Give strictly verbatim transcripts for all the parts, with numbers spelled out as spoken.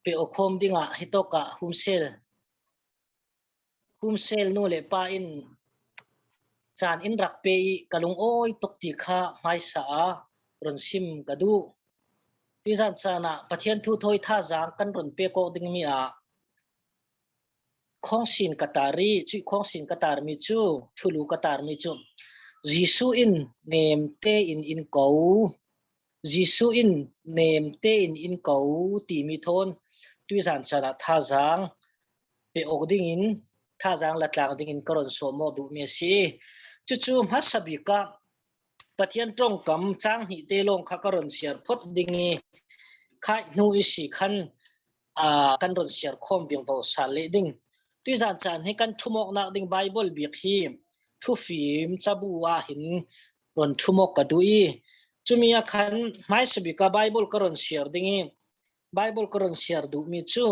pe awkhawm dingah hitawkah humsel, humsel nu le pa in caan in rak pe i ka lungawi tuk ti kha hmaisa a run sim ka duh. Tuizan caan ah Pathian thu thawi thazaang kan run pek awk dingmi ah khawngsin ka tar i, cuih khawngsin ka tarmi cu, thulu ka tarmi cu, Jesuh in nemte in in ko, Jesuh in nemte in in ko timi thawn tuizan caan ah thazaang pe awk dingin, thazaang la tlang dingin ka run sawm awk duhmi a si. Cucu hmasa bik ah Pathian ṭongkam cang hnihte lawng kha ka run siar phot ding i, khaih hnu i si khan, aa, kan run siar khawm vingvo sal leh ding. Tuizan caan hi kan ṭhumawknak ding Baibal bik hi Thufim cabu ah hin run ṭhumawk ka duh i, cumi ah khan hmaisa bik ah Baibal ka run siar ding i, Baibal ka run siar duhmi cu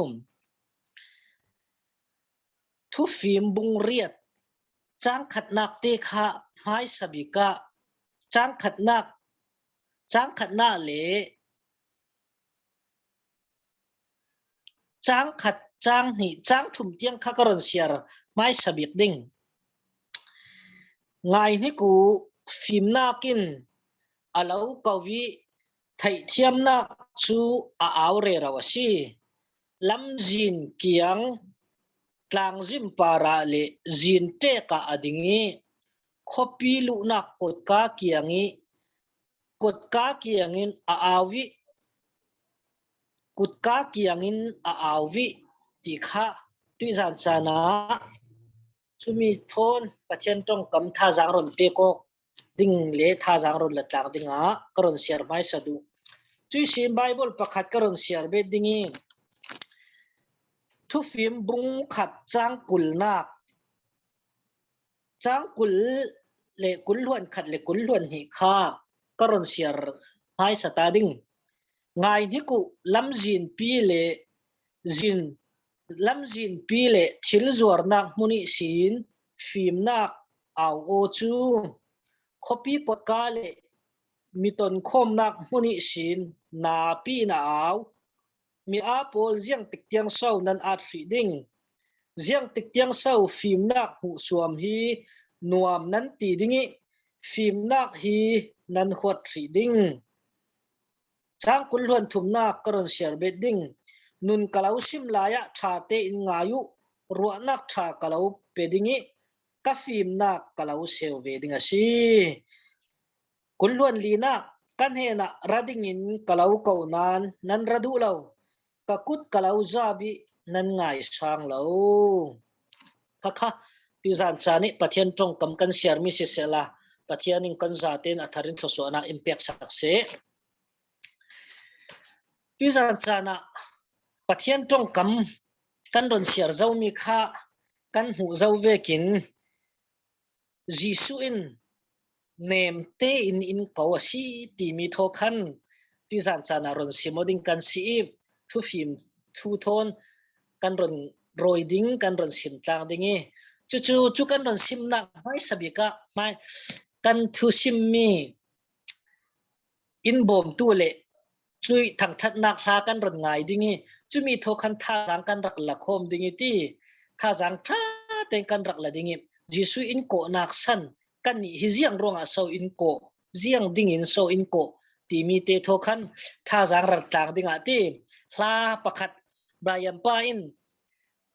Thufim bung riat cang khatnak te kha hmaisa bik ah cang khatnak, cang khatnak le cang khat, cang hnih, cang thum tiang kha ka run siar hmaisa bik ding. Ngai hnik uh, fimnak in a lo ko i, theihthiamnak cu a au rero a si. Lamzin kiang tlangzim parah le zin ṭek ah a ding i, khuapi luhnak kotka kiang i, kotka kiangin a au i, kotka kiangin a au i ti kha tuizan caan ah cumi thawn Pathian ṭongkam thazaang run pek awk ding le thazaang run la tlang dingah ka run siar hmaisa duh. Cuih sin Baibal pakhat ka run siar bet ding i, Thufim bung khat cang kulnak, cang kul le kul hluan khat le kul hluan hnih kha ka run siar hmaisa ta ding. Ngai hnik uh, lamzinpi le zin, lamzinpi le thil zuarnak hmun ihsin fimnak au aw cu, khuapi kotka le mi tonkhawmnak hmun ihsin napi in a au. Mi aa pawl, ziangtik tiang so nan at hrih ding? Ziangtik tiang so fimnak hmuhsuam hi nuam nan ti ding i, fimnak hi nan huat hrih ding? Cang kul hluan thumnak ka run siar bet ding. Nun ka lo sim lai ah ṭha tein ngai uh, ruahnak ṭha ka lo pe ding i, ka fimnak ka lo seu ve ding a si. Kul hluan linak, ka hnenah ra dingin ka lo ko nain nan ra duh lo, ka kut ka lo zap i nan ngaisang lo. Kha kha, tuizan caan i Pathian ṭongkam kan siarmi sisehla, Pathian in kan zatein a thar in thluasuahnak in peksak seh. Tuizan caan ah Pathian ṭongkam kan run siar zomi kha kan hmuh zo vekin Jesuh in nemte in in ko a si timi thaw khan tuizan caan ah run sim aw ding kan si i, thufim thu thawn kan run rawi ding, kan run sim tlang ding i, cucu cu kan run simnak hmaisa bik ah hmai kan thusimmi in bawmtu le cuih thangṭhatnak hla kan run ngai ding i, cumi thaw khan thazaang kan rak la khawm ding i ti, thazaang ṭha tein kan rak la ding i, Jesuh in kawhnak san kannih hi ziang ruangah so in kawh, ziang dingin so in kawh timi te thaw khan thazaang rak tlang dingah ti, hla pakhat Brian pa in,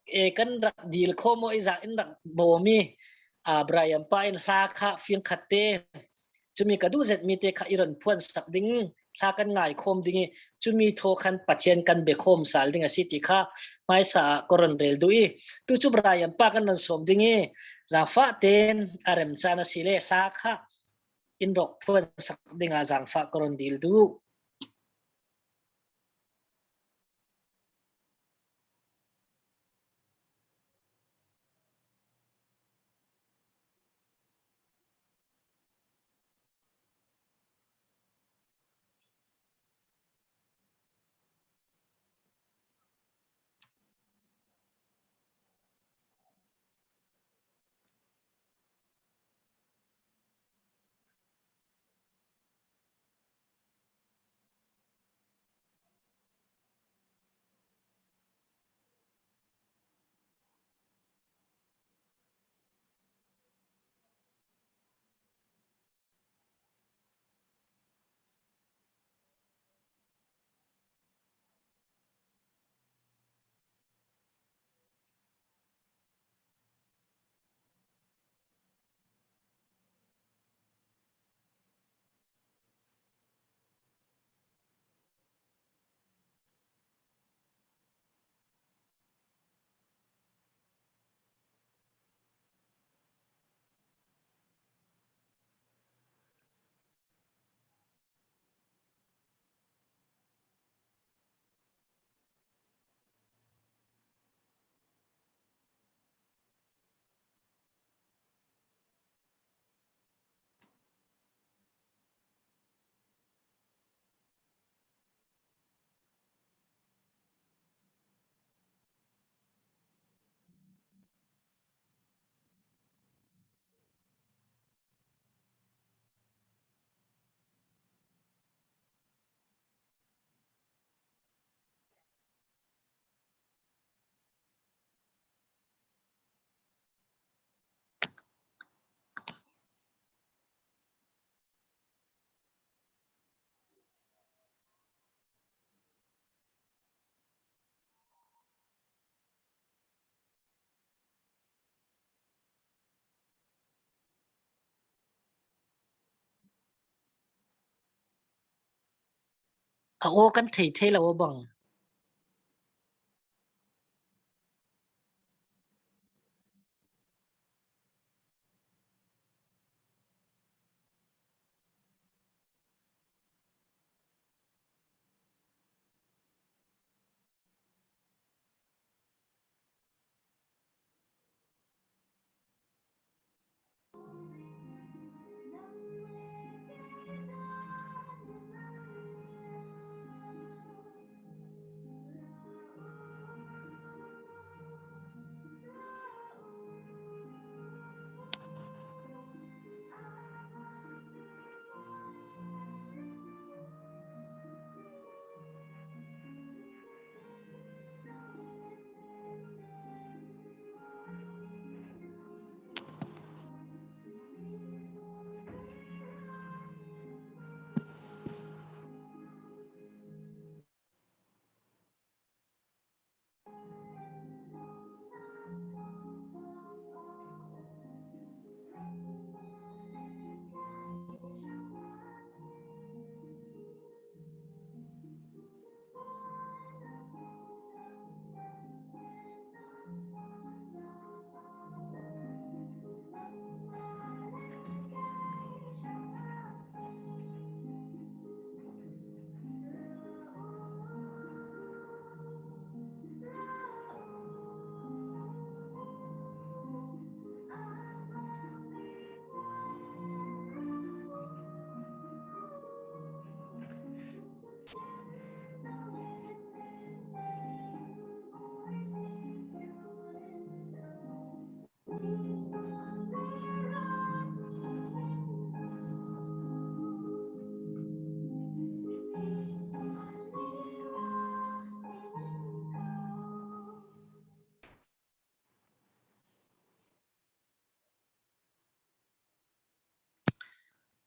e, kan rak dil khawm aw i zak in rak bawm i, a, Brian pa in hla kha fingkhat te, cumi ka duh zetmi te kha i run phuansak ding, hla kan ngai khawm ding i, cumi thaw khan Pathian kan be khawm sal ding a si ti kha hmaisa ah ka run rel duh i, tu cu Brian pa kan run sawm ding i, zangfah tein a rem caan a si le hla kha in rak phuansak dingah zangfah ka run dil duh. A aw kan thei thei lo a bang.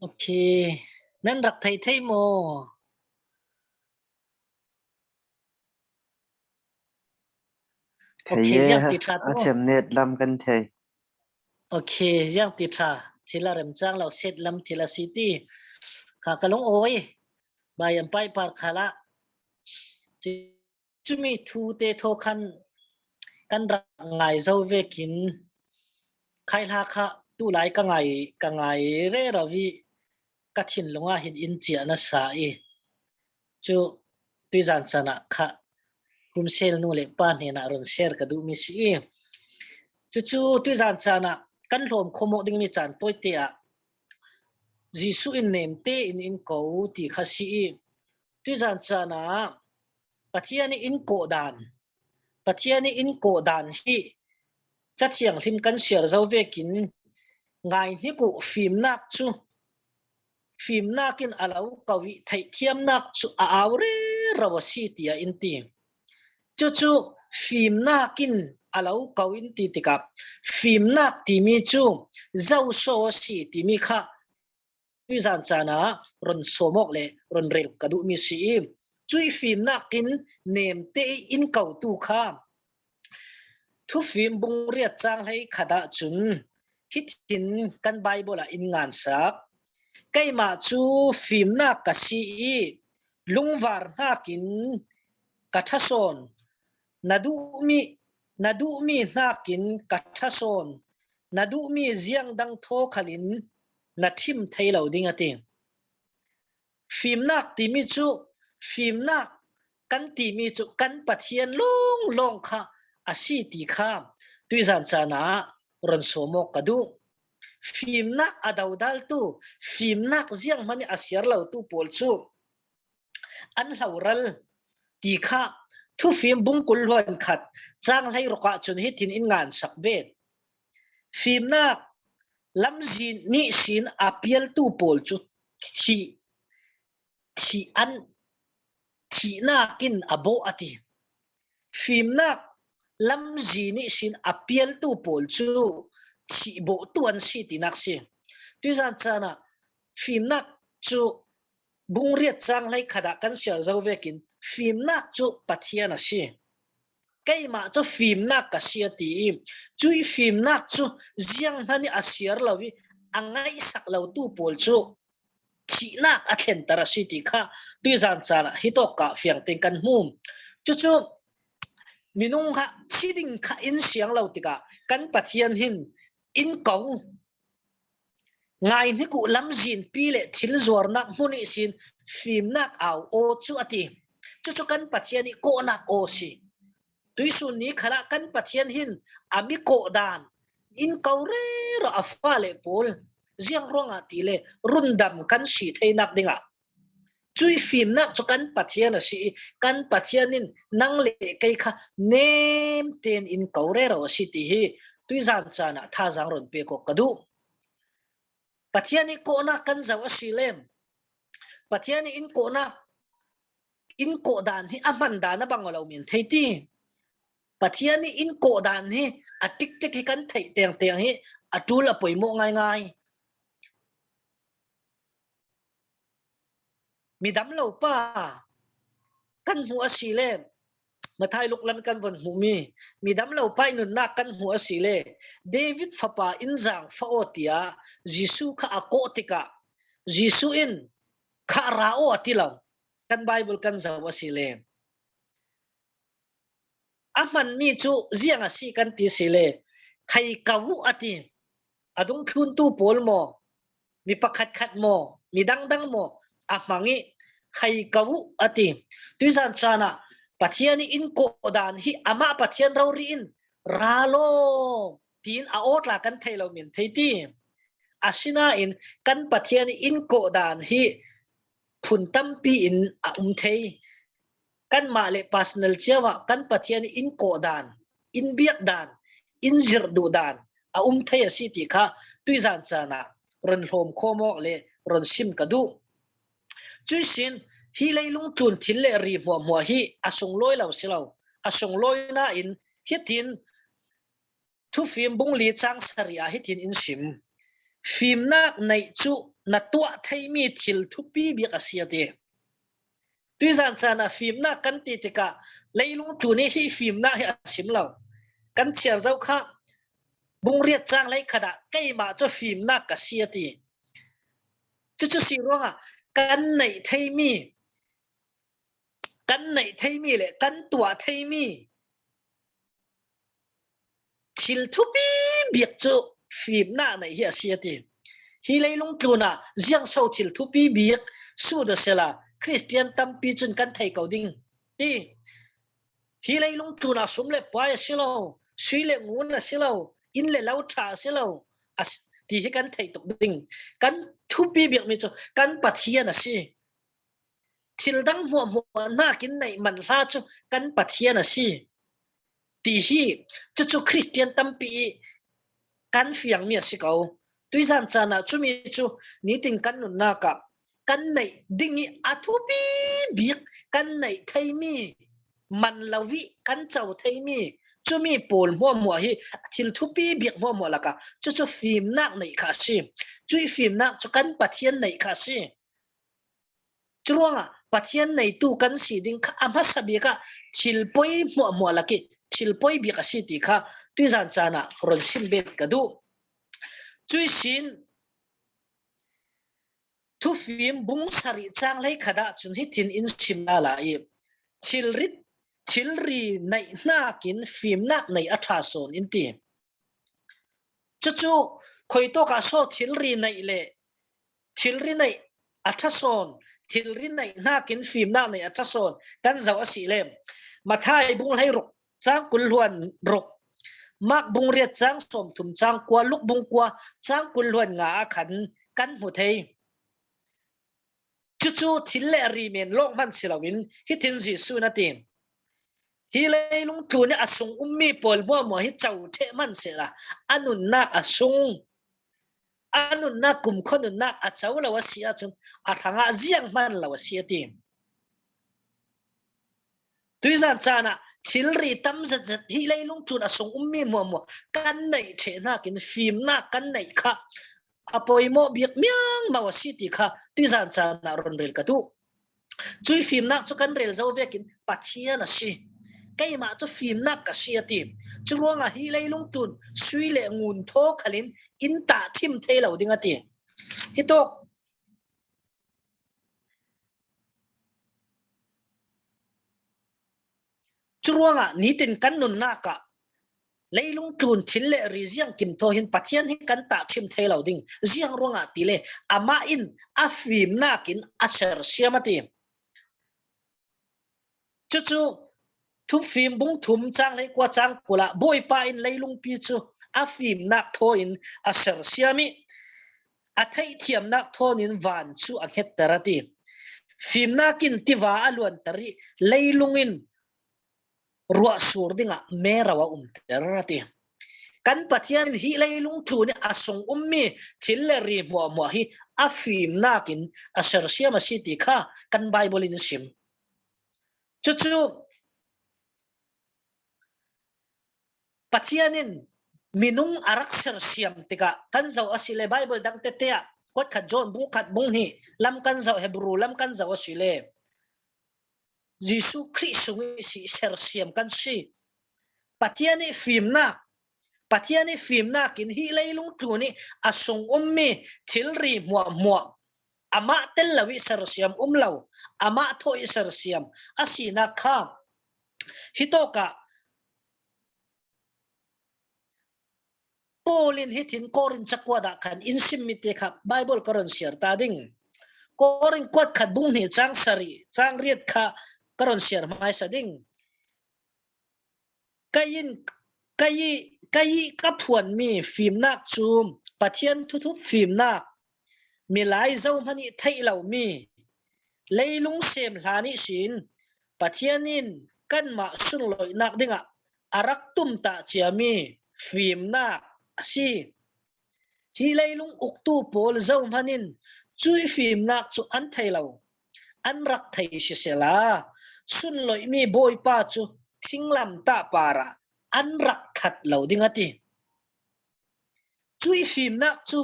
Ok. Nan rak thei thei maw? Ok, thei ziang e, ti ṭha a tu. Chem net lam kan thei. Ok, ziang ti ṭha. Thil a remchang lo, set lam thil a si ti. Kha ka lung awi. Bai an pai par khala. Chu mi thute thaw khan kan rak ngai zo vekin, khai hla kha tulai ka ngai, ka ngai rero i ka thinlunga hin in ciah na sa i. Chu tuizan chan ah kha home cell nu le pa hnenah run share ka duh mi si i. Chu chu tuizan chan ah kan hlawm khawm awk ding mi chan tawite ah Jesuh in nemte in in ko ti kha si i. Tuizan chan ah Pathian i in kawh dan, Pathian i in kawh dan hi Cathianghlim kan share zo vekin, ngai hnik uh, fimnak chu, fimnak in a lo ko i, theihthiamnak chu a au rero a si, tiah in ti. Chu chu fimnak in a lo ko in ti tikah, fimnak timi chu zo saw a si timi kha tuizan chan ah run sawm awk le run rel ka duh mi si i. Cui fimnak in nemte i in kotu kha Thufim bung riat chang hlei khat ah cun hih thin kan Baibal ah in ngansak. Keimah cu fimnak ka si i lungvar hnakin ka ṭha sawn, na duhmi, na duhmi hnakin ka ṭha sawn, na duhmi ziang dang thaw khalin na ṭhim thei lo ding, a ti. Fimnak timi cu, fimnak kan timi cu kan Pathian lawnglawng kha a si ti kha tuizan chan ah run sawm awk ka duh. Fimnak a dodaltu, fimnak zianghman i a siar lotu pawl cu an hloral ti kha Thufim bung kul hluan khat chang hlei ruk ah cun hih thin in ngansak bet. Fimnak lamzin ihsin a pialtu pawl cu thih, thih an, thihnak in a bawh, a ti. Fimnak lamzin ihsin a pialtu pawl cu thih bawhtu an si tinak si. Tuizan chan ah fimnak cu bung riat chang hlei khat ah kan siar zo vekin fimnak cu Pathian a si. Keimah cu fimnak ka si, a ti i, cui fimnak cu zianghman i a siar lo i a ngaihsak lotu pawl cu thihnak a thlenter a si ti kha tuizan caan ah hitawk ah fiang tein kan hmu. Cucu minung kha thi ding kha in siang lo tikah kan Pathian hin in ko, ngaihnik uh lamzinpi le thil zuarnak hmun ihsin fimnak au aw cu a ti. Cucu kan Pathian ih kawhnak aw si. Tuisun ni khalah kan Pathian hin a mi kawhdan in ko rero a fale pawl, ziang ruangah tile rundam kan si theinak dingah cuih fimnak cu kan Pathian a si ih kan Pathian in nang le kei kha nemten in ko rero a si ti hi tuizan caan ah thazaang run pek awk ka duh. Pathian ih kawhnak kan zoh a si le Pathian ih in kawhnak, in kawhdan hi a hman dan a bang aw lo min thei ti. Pathian ih in kawhdan hi a tiktik hi kan theih tengteng hi a ṭul a poimawh ngaingai. Midam lo pa kan hmuh a si le Mathai luklam kan von hmuhmi midam lo pa ih nunnak kan hmuh a si le David fapa in zaangfah aw tiah Jesuh kha a kawh tikah Jesuh in kha ra aw a ti lo. Kan Bible kan zoh a si le a hmanmi cu ziang a si kan ti si le hei ko uh a ti. A dungthluntu pawl maw, mi pakhatkhat maw, mi dangdang maw a hmang ih hei ko uh a ti. Tuizan caan ah Pathian ih in kawhdan hi amah Pathian rori in ra law tiin a aw tla kan thei lo min thei ti. Asinain kan Pathian ih in kawhdan hi phun tampi in a um thei. Kanmah le personal cio ah kan Pathian ih in kawhdan, in biakdan, in zirh duhdan a um thei a si ti kha tuizan caan ah run hlawm khawm awk le run sim ka duh. Cuihsin hi leilung tlun thil le ri hmuahhmuah hi a sunglawi lo si lo. A sunglawi nain hitin Thufim bung li cang sarih ah hitin in sim. Fimnak neih cu na tuah theimi thil thupi bik a si a ti. Tuizan caan ah fimnak kan ti tikah leilung tlun ih hi fimnak hi a sim lo. Kan chiar zoh kha bung riat cang hleikhat ah keimah cu fimnak ka si a ti. Cucu si ruangah kan neih theimi, kan neih theimi le kan tuah theimi thil thupi bik cu fimnak neih hi a si a ti. Hi leilung tlun ah ziangso thil thupi bik sudah sehla Khristian tampi cun kan thei ko ding ti. Hi leilung tlun ah sum le pai a si lo, sui le ngun a si lo, inn le lo ṭha a si lo, a si, ti hi kan theih tuk ding. Kan thupi bikmi cu kan Pathian a si. Thil dang hmuahhmuah hnakin neih man hla cu kan Pathian a si ti hi cucu Khristian tampi ih kan fiangmi a si ko. Tuizan caan ah cumi cu nitin kan nunnak ah kan neih ding ih a thupi bik kan neih theimi man lo ih kan co theimi cumi pawl hmuahhmuah hi thil thupi bik hmuahhmuah lakah cucu fimnak neih kha a si. Cuih fimnak cu kan Pathian neih kha a si. Curuangah Pathian neitu kan si ding kha a hmasa bik ah thil poi hmuahhmuah lak ih thil poi bik a si ti kha tuizan caan ah run sim bet ka duh. Cuihsin Thufim bung sarih cang hleikhat ah cun hitin in sim lala ih thilrit, thilri neih hnakin fimnak neih a ṭha sawn in ti. Cucu khuitawk ah so thilri neih le thilri neih a ṭha sawn, thilri neih hnakin fimnak neih a ṭha sawn kan zoh a si le Mathai bung hleiruk cang kul hluan ruk, Mark bung riat cang sawmthum cang kua, Luk bung kua cang kul hluan nga ah khan kan hmu thei. Cucu thil le ri men lawk hman si loin hitin Jesuh in a ti. Hi leilung tlun ih a sung ummi pawl hmuahhmuah hi co ṭheh hman sehla a nunnak a sung, a nunnak kumkhua nunnak a co lo a si ahcun a hrangah ziang hman lo a si a ti. Tuizan caan ah thilri tam zetzet hi leilung tlun a sung ummi hmuahhmuah kan neih ṭheh hnakin fimnak kan neih kha a poimawh bik miangmau a si ti kha tuizan caan ah run rel ka duh. Cuih fimnak cu kan rel zo vekin Pathian a si. Keimah cu fimnak ka si a ti. Curuangah hi leilung tlun sui le ngun thaw khalin in tahṭhim thei lo ding a ti. Hitawk Curuangah nitin kan nunnak ah leilung tlun thil le ri ziang kim thaw hin Pathian hi kan tah thim thei lo ding. Ziang ruangah tile amah in a fimnak in a sersiam a ti. Cucu Thufim bung thum cang leikua cang kul ah Bawipa in leilungpi cu a fimnak thaw in a sersiam ih a theihthiamnak thawn in van cu a hngetter a ti. Fimnak in tiva a luanter ih leilung in ruahsur dingah mero a umter a ti. Kan Pathian in hih leilung tlun ih a sung ummi thil le ri hmuahhmuah hi a fimnak in a sersiam a si ti kha kan Baibal in sim. Cucu Pathian in minung a rak sersiam tikah kan zoh a si le Baibal dang tete ah kuat khat John bung khat bung hnih lam kan zoh, Hebru lam kan zoh a si le Jesuh Khrih sung ih si sersiam kan si. Pathian ih fimnak, Pathian ih fimnak in hih leilung tlun ih a sung ummi thilri hmuahhmuah amah tel lo ih sersiam um lo, amah thaw ih sersiam a sinak kha hitawkah Paul in hitin Korin cakuat ah khan in simmi te kha Baibal ka ron siar ta ding. Korin kuat khat bung hnih cang sarih cang riat kha ka ron siar hmaisa ding. Kei in, kei, kei ih ka phuanmi fimnak cu Pathian thuthup fimnak, milai zohman ih theih lomi leilung sem hlan ihsin Pathian in kanmah sunloihnak dingah a rak tumtah ciami fimnak a si. Hih leilung uktu pawl zohman in cuih fimnak cu an thei lo, an rak thei sisehla, sunloihmi Bawipa cu thinglamtah parah an rak that lo ding a ti. Cuih fimnak cu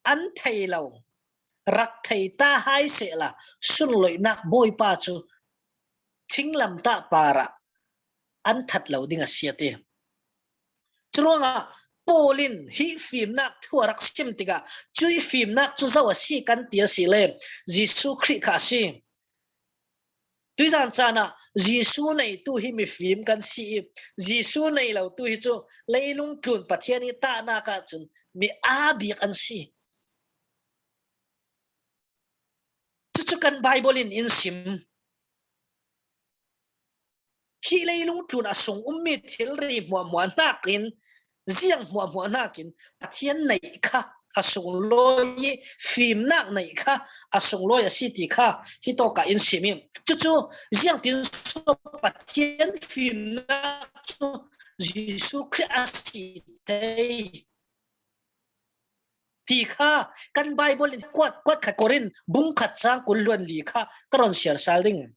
an thei lo, rak thei ta hai sehla, sunloihnak Bawipa cu thinglamtah parah an that lo ding a si a ti. Curuangah Paul in hih fimnak thu a rak sim tikah cuih fimnak cu zo a si kan ti a si le Jesuh Khrih kha a si. Tuizan caan ah Jesuh neitu hi mifim kan si ih Jesuh nei lotu hi cu leilung tlun Pathian ih tahnak ahcun mi aa bik an si. Cucu kan Baibal in in sim. Hih leilung tlun a sung ummi thilri hmuahhmuah hnakin, ziang hmuahhmuah hnakin Pathian neih kha a sunglawi ih fimnak neih kha a sunglawi a si ti kha hitawkah in sim ih cucu ziangtin so Pathian fimnak cu Jesuh Khrih a si thei ti kha kan Baibal in kuat, kuat khat Korin bung khat cang kul luan li kha ka ron siar sal ding.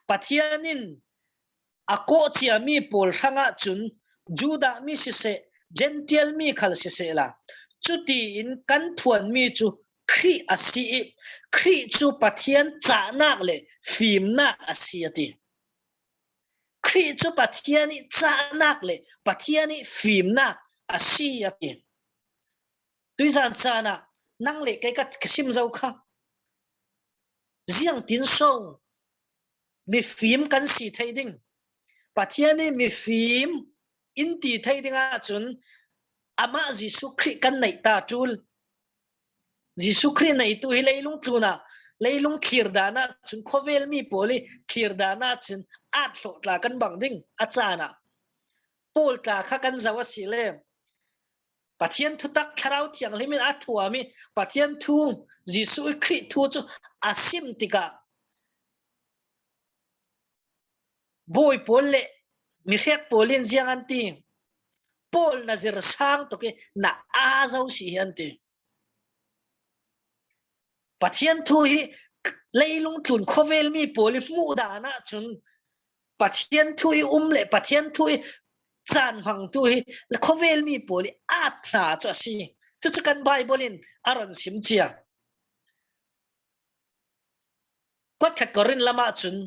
Pathian in a kawhciami pawl hrangah cun Judah mi siseh, Gentile mi khal sisehla, cutiin kan phuanmi cu Khrih a si ih Khrih cu Pathian cahnak le fimnak a si a ti. Khrih cu Pathian ih cahnak le Pathian ih fimnak a si a ti. Tuizan caan ah nang le kei ka, ka sim zo kha ziangtin so mifim kan si thei ding? Pathian ih mifim in ti thei ding ahcun amah Jesuh Khrih kan neih ta ṭul. Jesuh Khrih neitu hi leilung tlun ah, leilung thlir dan ahcun khuavel mi pawl ih thlir dan ahcun at hlawh tla kan bang ding a caan ah Paul tla kha kan zoh a si le Pathian thutak Thlarau Thianghlim in a thuam ih Pathian thu, Jesuh ih Khrih thu cu a sim tikah Bawi pawl le mihrek pawl in ziang an ti? Paul na zir sang tuk ih na aa zo si hi an ti. Pathian thu hi leilung tlun khuavel mi pawl ih hmuh dan ahcun Pathian thu ih um le Pathian thu ih caan hmangtu hi khuavel mi pawl ih at hna cu a si. Cucu kan Baibal in a ron sim cia. Kuat khat Korin lam ahcun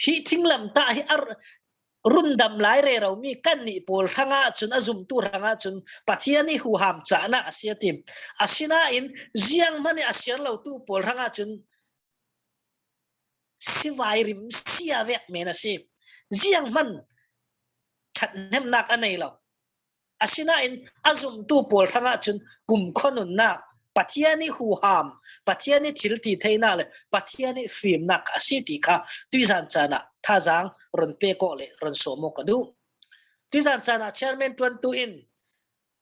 hih thinglamtah hi a rundam lai rero mi kannih pawl hrangah cun, a zumtu hrangah cun Pathian ih huham cahnak a si a ti. Asinain zianghman ih a siar lotu pawl hrangah cun sivairim sia vek men a si. zianghman ṭhathnemnak a nei lo. Asinain a zumtu pawl hrangah cun kumkhua nunnak, Pathian ih huham, Pathian ih thil ti theinak le Pathian ih fimnak a si ti kha tuizan caan ah thazaang run pek awk le run sawm awk ka duh. Tuizan caan ah chairman ṭuantu in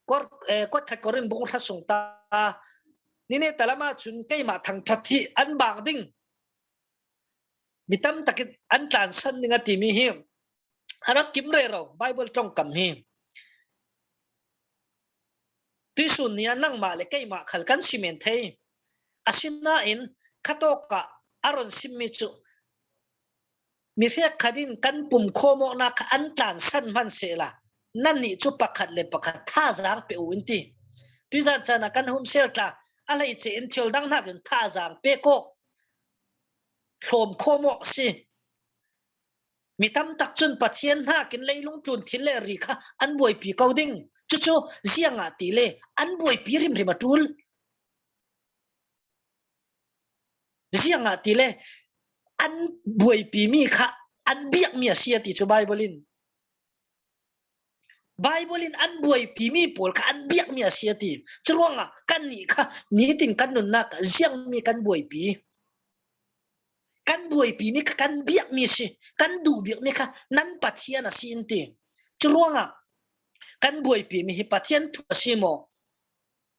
Kor-, eh, kuat khat Korin bung hra sung ta, Nineveh lam ah cun keimah thangṭhat hi an bang ding, mi tam tak in an tlansan ding a timi hi a rak kim rero, Baibal ṭongkam hi. Tuihsun ni ah nangmah le keimah khal kan si men thei. Asinain khatawk ah a run simmi cu mi hrekkhat in kan pumkhawm awknak kha an tlansan hman sehla, nannih cu pakhat le pakhat thazaang pe uh in ti. Tuizan caan ah kan hun sel tla, a hleice in thil dang hnakin thazaang pek awk, hlawm khawm awk si. Mi tam tak cun Pathian hnakin leilung tlun thil le ri kha an buaipi ko ding. Cucu ziangah ti le an buaipi hrimhrim a ṭul. Ziangah ti le an buaipimi kha an biakmi a si a ti cu Baibal in. Baibal in an buaipimi pawl kha an biakmi a si a ti. Curuangah kannih kha nitin kan nunnak ah ziangmi kan buaipi. Kan buaipimi kha kan biakmi si, kan duh biakmi kha nan Pathian a si in ti. Curuangah kan buaipimi hi Pathian thu a si maw?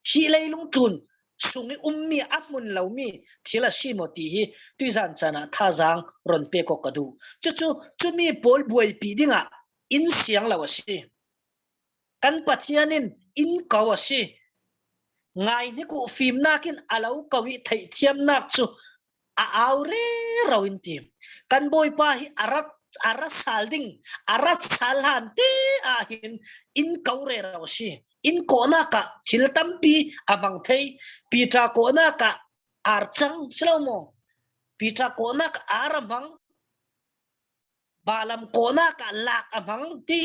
Hi leilung tlun sung ih ummi a hmun lomi thil a si maw ti hi tuizan caan ah thazaang run pek awk ka duh. Cucu cumi pawl buaipi dingah in siang lo a si. Kan Pathian in in ko a si. Ngaihnik uh fimnak in a lo ko ih theihthiamnak cu a au rero in ti. Kan Bawipa hi a rat, a rat sal ding, a rat sal hlan te ah hin in ko rero a si. In kawhnak ah thil tampi a hmang thei. Peter kawhnak ah ar cang si lo maw? Peter kawhnak ah ar a hmang. Balaam kawhnak ah lak a hmang ti.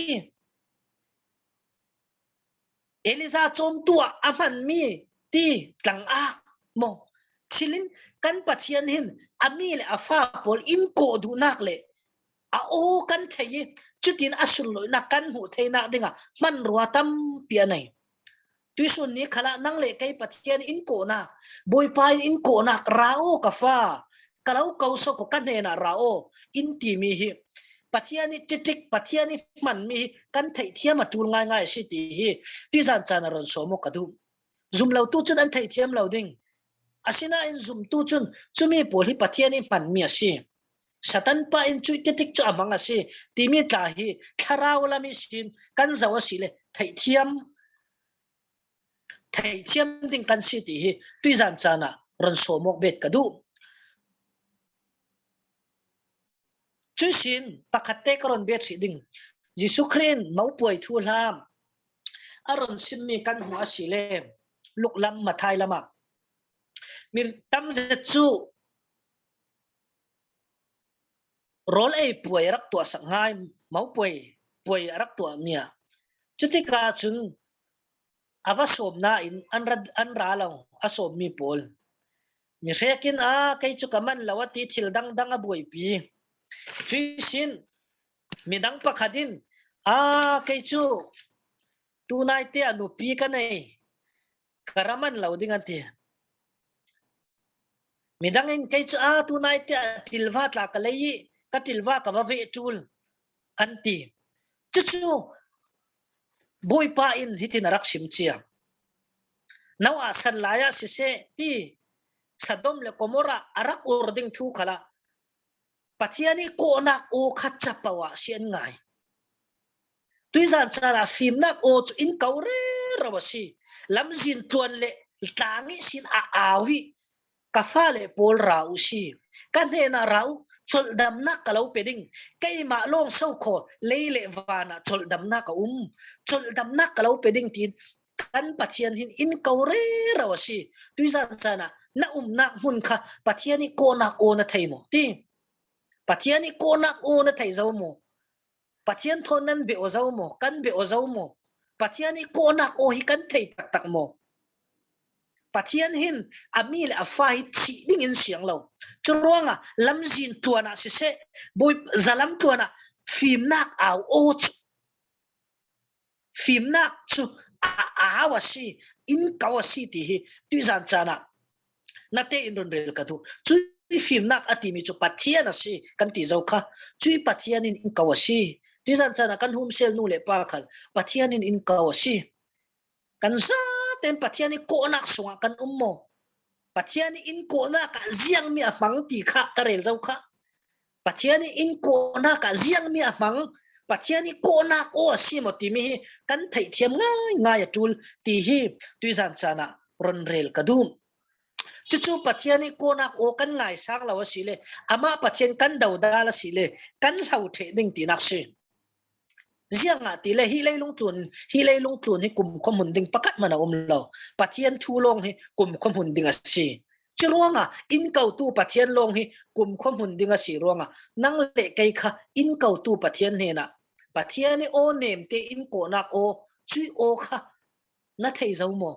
Elijah cawmtu ah a hmanmi ti tlang ah maw? Thil in kan Pathian hin a mi le a fa pawl in kawh duhnak le a aw kan thei ih cutin a sunloihnak kan hmuh theinak dingah hmanrua tampi a nei. Tuihsun ni khalah nang le kei Pathian in kawhnak, Bawipa in in kawhnak ra aw ka fa, ka lo ko so ko ka hnenah ra aw in timi hi Pathian ih ṭiṭik, Pathian ih hmanmi hi kan theihthiam a ṭul ngaingai a si ti hi tuizan caan a run sawm aw ka duh. Zum lotu cun an theihthiam lo ding. Asinain zumtu cun cumi pawl hi Pathian ih hmanmi a si. Satan pa in cuih ṭiṭik cu a hmang a si timi tla hi thlarau lam ihsin kan zoh a si le theihthiam, theihthiam ding kan si ti hi tuizan caan ah run sawm awk bet ka duh. Cuihsin pakhat te ka run bet hrih ding. Jesuh Khrih in mopuai thuhla a run simmi kan hmuh a si le Luk lam, Matthai lam ah mi tam zet cu rawl ei puai a rak tuahsak ngai, mopuai puai a rak tuahmi ah. Cutikah cun a va sawm nain an ra, an ra lo a sawmmi pawl. Mi hrekin, a, kei cu ka man lo a ti thil dangdang a buaipi. Cuihsin midang pakhat in, a, kei cu tunaite ah nupi ka nei, ka ra man lo ding an ti. Midang in kei cu, a, tunaite ah ṭilva tla ka lei ih ka ṭilva ka va veh ṭul an ti. Cucu Bawipa in hitin a rak sim cia. Noah san lai ah siseh ti, Sodom le Gomorrah a rak ur ding thu khalah Pathian ih kawhnak aw kha capo ah si an ngai. Tuizan caan ah fimnak aw cu in ko rero a si. Lamzin tluan le tlang ihsin a au ih ka fale pawl ra uh si. Ka hnenah ra uh, colhdamnak ka lo pe ding. Keimah lawng so khaw lei le van ah colhdamnak a um. Colhdamnak ka lo pe ding tiin kan Pathian hin in ko rero a si. Tuizan caan ah na umnak hmun kha Pathian ih kawhnak aw na thei maw? Ti. Pathian ih kawhnak aw na thei zo maw? Pathian thawn nan beh aw zo maw? Kan beh aw zo maw? Pathian ih kawhnak aw hi kan thei taktak maw? Pathian hin a mi le a fa hi thih dingin siang lo. Curuangah lamzin tluan ah siseh, bawi, zalam tluan ah Fimnak au aw cu, fimnak cu a, a au a si, in ko a si ti hi tuizan caan ah nate in run rel ka duh. Cui fimnak a timi cu Pathian a si kan ti zo kha, cui Pathian in in ko a si. Tuizan caan ah kan hum sel nu le pa khal Pathian in in ko a si. Kan zaten Pathian i kawhnak sungah kan um maw? Pathian i in kawhnak ah ziangmi a hmang ti kha ka rel zo kha. Pathian i in kawhnak ah ziangmi a hmang, Pathian i kawhnak aw a si maw timi hi kan theihthiam ngaingai a ṭul ti hi tuizan caan ah run rel ka duh. Cucu Pathian i kawhnak aw kan ngaisang lo a si le, amah Pathian kan dodal a si le, kan hlo ṭheh ding tinak si. Ziangahtile hi leilung tlun, hi leilung tlun hi kumkhua hmun ding pakhat man a um lo. Pathian thu lawng hi kumkhua hmun ding a si. Curuangah in kotu Pathian lawng hi kumkhua hmun ding a si ruangah nang le kei kha in kotu Pathian hnenah Pathian i aw nemte in kawhnak aw, cui aw kha na thei zo maw?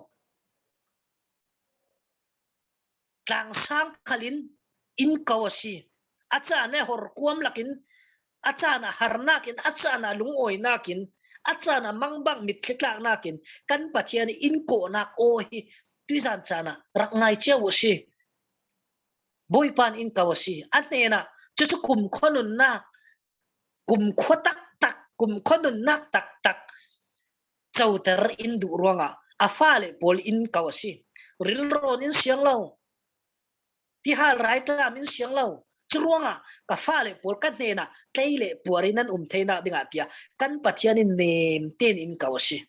Tlangsang khalin in ko a si. A caan ah horkuam lakin, a caan ah harnak in, a caan ah lungawinak in, a caan ah mangbang mitthli tlaknak in kan Pathian i in kawhnak aw hi tuizan caan ah rak ngai cio uh si. Bawipa in in ko a si. A hnenah cucu kumkhua nunnak, kumkhua taktak, kumkhua nunnak taktak coter in duh ruangah a fale pawl in ko a si. Rilrawn in siang lo, tihal raiṭam in siang lo. Curuangah ka fale pawl ka hnenah tlei le puar in nan um theinak dingah tiah kan Pathian in nemten in ko a si.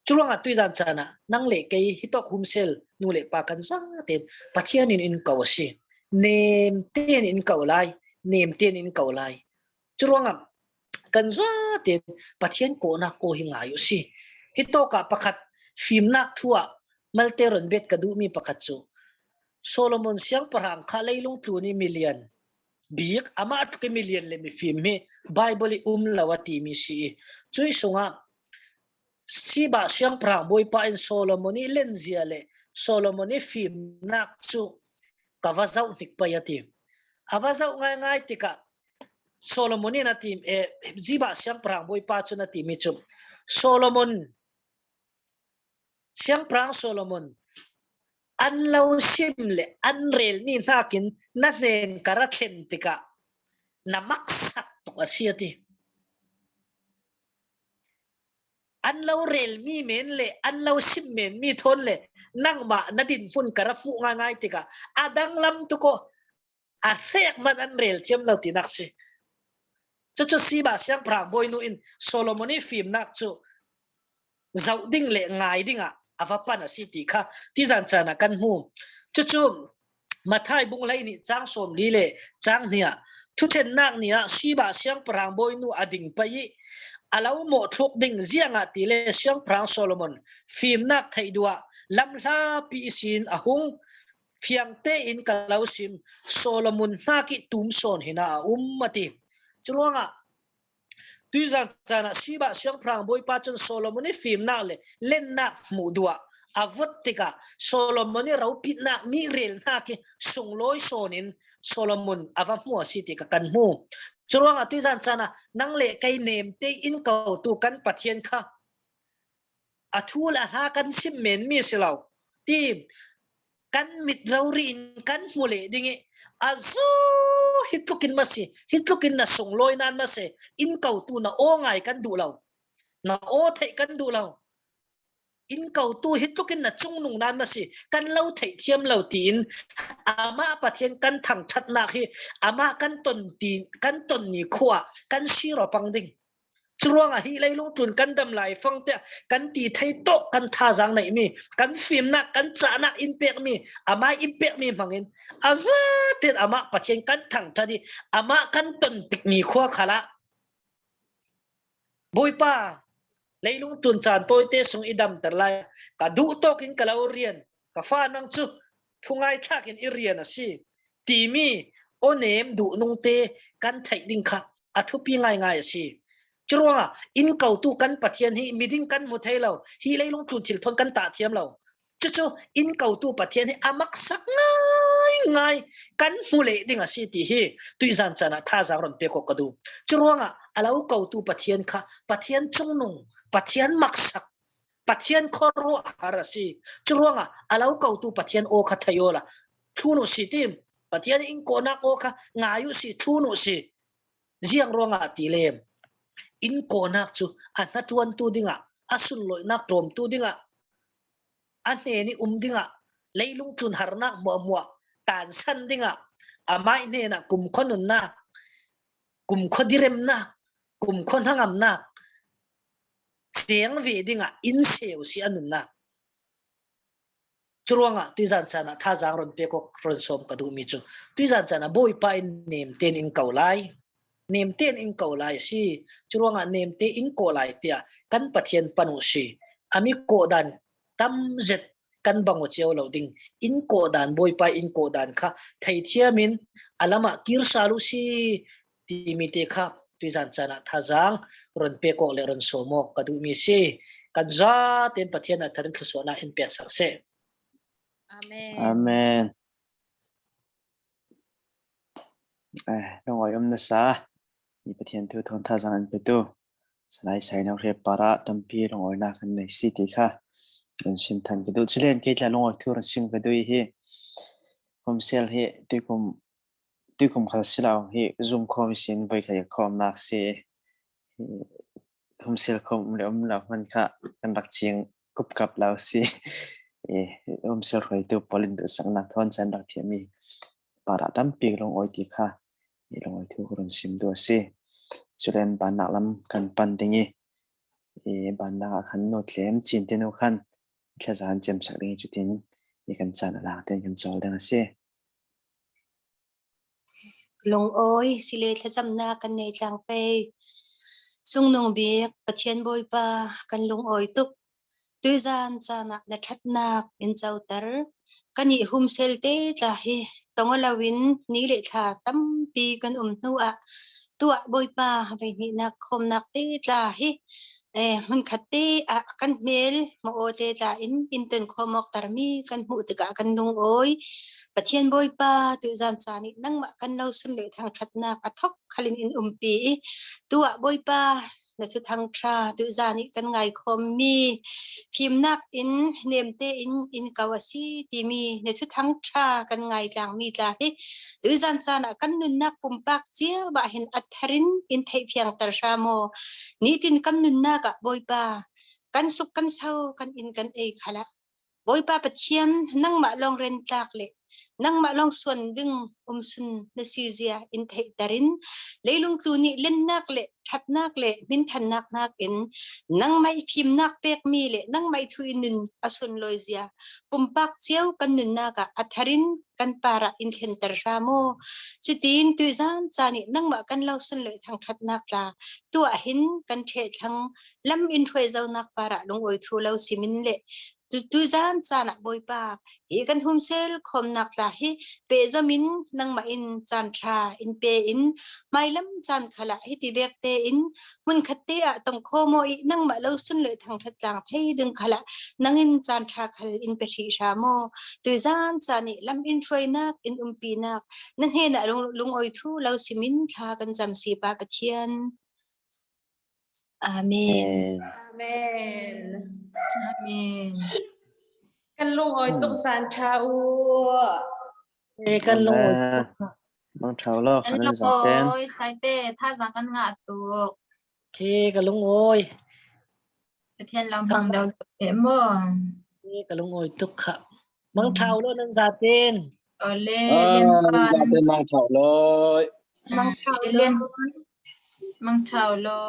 Curuangah tuizan caan ah nang le kei hitawk hum sel nu le pa kan zaten Pathian in in ko a si. Nemten in ko lai, nemten in ko lai. Curuangah kan zaten Pathian kawhnak aw hi ngai uh si. Hitawkah pakhat fimnak thu ah malte run bet ka duhmi pakhat cu Solomon siangpahrang kha leilung tlun i milian bik, amah tuk i milian le mifim hi Baibal i um lo a timi si i, cui sungah Siba siangpahrang Bawipa in Solomon i lenzia le Solomon i fimnak cu ka va zoh hnik pei a ti. A va zoh ngaingai tikah Solomon in a ti, eh, Siba siangpahrang Bawipa cun a timi cu, Solomon, siangpahrang Solomon, an lo sim le an relmi hnakin na hnen ka ra thlen tikah na maksak tuk a si a ti. An lo relmi men le an lo sim menmi thawn le nangmah na dinhmun ka ra hmuh ngaingai tikah a danglam tuk aw, a hrek man an rel thiam lo tinak si. Cucu Siba siangpahrang bawinu in Solomon i fimnak cu zoh ding le ngai dingah a va pan a si ti kha tizan caan ah kan hmu. Cucu Matthai bung hleihnih cang sawmli le cang hnih ah, thuṭhennak ni ah Siba siangpahrang bawinu a ding pei i a lo mawhthluk ding, ziangahtile siangpahrang Solomon fimnak theih duh ah lamhlapi ihsin a hung, fiang tein ka lo sim, Solomon hnak i tum sawn hinah a um a ti. Curuangah tuizan caan ah Siba siangpahrang Bawipa cun Solomon i fimnak le lennak hmuh duh ah a vot tikah Solomon i ropitnak mi rel hnak i sunglawi sawn in Solomon a va hmu a si ti kha kan hmu. Curuangah tuizan caan ah nang le kei nemte in kotu kan Pathian kha a thu le a hla kan sim menmi a si lo. Ti kan mit rori in kan hmu leh ding i a zu hi tlukin masi, hi tlukin na sunglawi nan masi, in kotu na aw ngai kan duh lo, na aw theih kan duh lo. In kotu hi tlukin na cungnung nan masi, kan lo theih thiam lo tiin amah Pathian kan thangṭhatnak hi amah kan ton ti, kan ton ni khua kan sir aw pang ding. Curuangah hi leilung tlun kan dam lai fangte kan ti thei tawk kan thazaang neihmi, kan fimnak, kan cahnak in pekmi, amah in pekmi hmangin a zaten amah Pathian kan thangṭhat i amah kan ton tik ni khua khalah Bawipa, leilung tlun caan tawite sung i damter lai, ka duh tawkin ka lo rian, ka fa nang cu thungai thlakin i rian a si timi aw nem duhnungte kan theih ding kha a thupi ngaingai a si. Curuangah in kotu kan Pathian hi miding kan hmu thei lo, hi leilung tlun thil thawn kan tah thiam lo. Cucu in kotu Pathian hi a maksak ngai ngai, kan hmu leh ding a si ti hi tuizan caan ah thazang rawn pek awk ka duh. Churuangah a lo kotu Pathian kha Pathian chungnung, Pathian maksak, Pathian khuaruahhar a si. Churuangah a lo kotu Pathian aw kha thei awla thlun uh si tim, Pathian inkawhnak aw kha ngai uh si, thlun uh si. Ziang ruangah ti lem, inkawhnak cu a hnaṭuantu dingah, a sunlawinak ṭawmtu dingah, a hnen i um dingah, leilung tlun harnak hmuahhmuah tansan dingah, amai hnenah kumkhua nunnak, kumkhua diremnak, kumkhua hnangamnak ceng ve dingah in seu si a nunnak. Churuangah tuizan caan ah thazang rawn pek awk rawn sawm ka duhmi cu, tuizan caan ah Bawipa in nemten in ko lai, nemten in ko lai a si. Churuangah nemte in kawh lai tiah kan Pathian pan uh si. A mi kawhdan tam zet kan bang aw cio lo ding. In kawhdan, Bawipa in kawhdan kha theithiam in a lamah kir sal uh si timi te kha tuizan caan ah thazang rawn pek awk le rawn sawm awk ka duhmi si. Kan zaten Pathian a tharin thluasuahnak in peksak seh. Amen. Amen. Eh, lungawi um nasa i Pathian thu thawn thazang an petu Salai Saino hriat parah tampi lungawinak kan nei si ti kha rawn sim than ka duh. Culen kei tla lungawi thu rawn sim ka duh i hi. Home cell hi tuikum, tuikum khal si lo hi, Zoom khawm ihsin voi khat khawmnak si. Home cell khawm um le um lo hman kha kan rak cing kupkap lo si. Eh, home cell hruaitu pawl in duhsaknak thawn can rak thiammi parah tampi lungawi ti kha i lungawi thu ka rawn sim duh a si. Culen bannak lam kan pan ding i, i bannak ah khan nu tlem cin te nu khan thlazan cemsak ding i, cutin i kan caan a lang ten kan cawl ding a si. Lungawi si le thlacamnak kan nei tlang pei. Sungnung bik Pathian Bawipa, kan lungawi tuk. Tuizan caan ah na ṭhatnak in coter. Kan i home cell te tla hi tong aw loin ni le thla tampi kan um hnuah tuah Bawipa, veihnihnak khawmnak te tla hi, eh, hmunkhat te ah kan hmel hmu aw te tla in in tonkhawm awktermi kan hmuh tikah kan lungawi. Pathian Bawipa, tuizan caan i nangmah kan lo sun le thangṭhatnak a thawk khalin in umpi i, tuah Bawipa, na thuthang ṭha tuizan i kan ngaikhawmmi fimnak in nemte in in ko a si timi na thuthang ṭha kan ngaitlangmi tla hi tuizan caan ah kan nunnak pumpak cio ah hin a tharin in theihfiangter hram aw. Nitin kan nunnak ah Bawipa, kan suk kan so kan in kan ei khalah Bawipa Pathian, nangmah lawng rentlak le nangmah lawng suan ding umsun na si zia in theihter in, leilung tlun i lennak le ṭhatnak le hminthannak hnakin nangmah i fimnak pekmi le nangmah i thu i nun a sunlawi zia pumpak cio kan nunnak ah a tharin kan parah in thlenter hram aw. Cutin tuizan caan i nangmah kan lo sun le thangṭhatnak tla tuah hin kan ṭheh thlang lam in hruai zonak parah lungawi thu lo simin le tu, tuizan caan ah Bawipa, hi kan home cell khawmnak tla hi pehzom in nangmah in caan ṭha in pe in, hmailam caan khalah hiti vekte in hmunkhat te ah tongkhawm aw i nangmah lo sun le thangṭhat tlang thei ding khalah nangin caan ṭha khal in pe hrih hram aw. Tuizan caan i lam in hruainak in umpinak na hnenah lung, lungawi thu lo simin thla kan cam si Pa Pathian. Amen. Amen. Amen. Kan lungawi tuk san ṭha u. Ke kan lungawi tuk. Mang ṭha u lo, kan lungawi, Saite, thazang kan ngah tuk. Ke ka lungawi. Pathian lo hmang deuh tuk te maw. Ke ka lungawi tuk kha. Mang ṭha u lo nan zaten. Ole, ah, Lian Pan. Zaten mang ṭha u lo. Mang ṭha u lo. Lian, mang ṭha u lo.